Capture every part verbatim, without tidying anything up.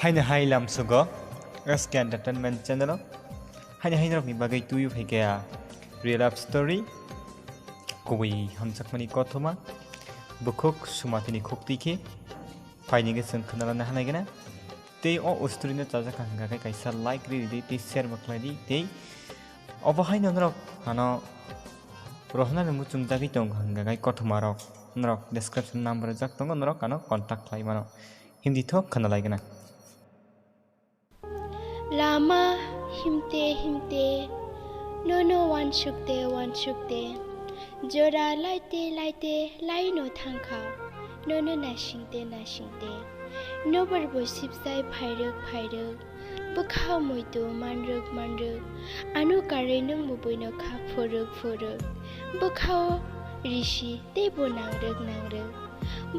Haino hai lamsugo S K Entertainment channel o. Haino hai norokni bagwi twiwi phaikha real life story. Kubui hamjakmani kothoma. Bukhuk sumatini khuk twi khe. Phaini khe chwng khwnalana hanai gana. Tei o story no chajak kha hwnkha khe kaisa like ri ridi tei share bo khlai di tei obo haino norok ano rohornani muchungjagwi tongo hwnkha khe kothoma rok norok description number rijak tongo norok ano contact khlai mano. Hindi tho khwnalai gana. Lama himte himte nono wansukte wansukte jora laite laite laino thangkha nono nasingte nasingte nobar bo sipsai phairwk phairwk bwkhao muitu manrwk manrwk ano karwi nwng bo buino kha phurwk phurwk bwkhao risi teibo nangrwk nangrwk.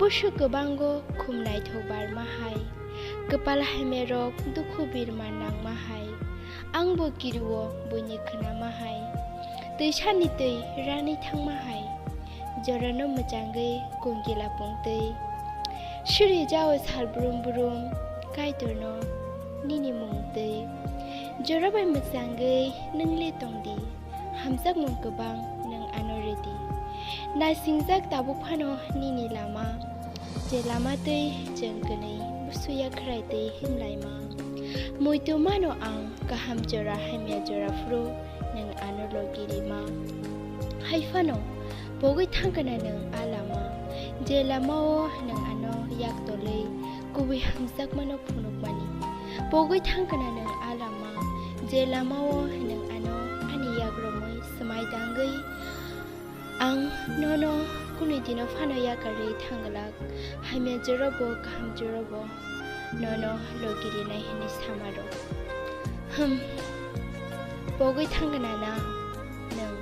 Busu kwbango khum naithok barma hai, kwpal hamya rok dukhu birma nangma hai, ang bo kirio buini khnama hai, twisani twi ranwi thangma hai, jorano mwchangwi kungkila pungtwi. Suri jao sal brum brum, Kaitorno nini mung twi. Jora bai mwchangwi nwngli tongdi. Hamjakmung kwbang nwng ano rwdi. Naisingjak tabuk phano nini lama, je lama twi chwng kwnwi busuya khwrai twi himlaima. Muitu mano ang kaham jora hamya jora phuru nwng ano logi rima. Hai phano pogwi thangkana nwng a lama, je lama o nwng ano yak tolwi kubui hamjakmano phunukmani. Pogwi thangkana nwng a lama, je lama o nwng ano ani yak romwi swmai tangwi. Ang nono kunui dino phano yakarwi thangglak, hamya jora bo kaham jora bo nono logi rinai hwnwi samaro. Hum, pogwi thangkana na nwng?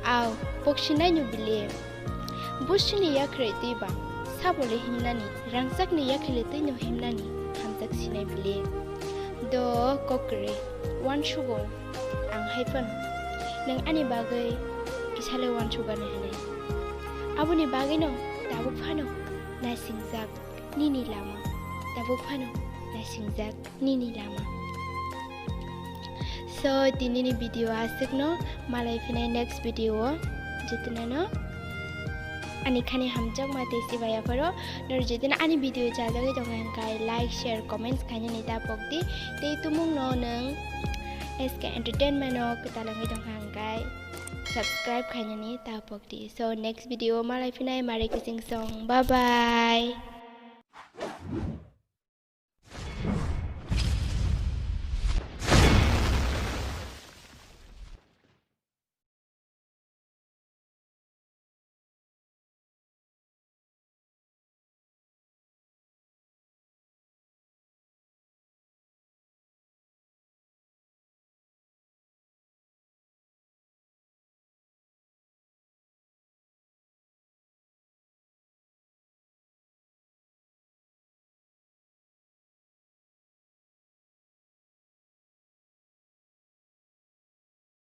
Aw, poksinai no bile. Busini yakhrai twi ba, sabole himnani, rangchakni yakhile twi no himnani, hamjak sinai bile. Do kokre, wansugo, ang hai phano, nwng ani bagwi kisale wansugani hwnwi. Aboni bagwino tabuk phano naisingjak nini lama, tabuk phano naisingjak nini lama. So, tinini video aswkno, malai phinai next video o jotono no ani khani hamjakma tei sibai yapharo. Nor jotono ani video chajagwi tongkha hwnkhe like, share, comments khainani ta pokdi. Tei tumungno nwng S K Entertainment o kwtalangwi tongkha hwnkhe subscribe khainani ta pokdi. So, next video o malai phinai mare kising song. Bye bye.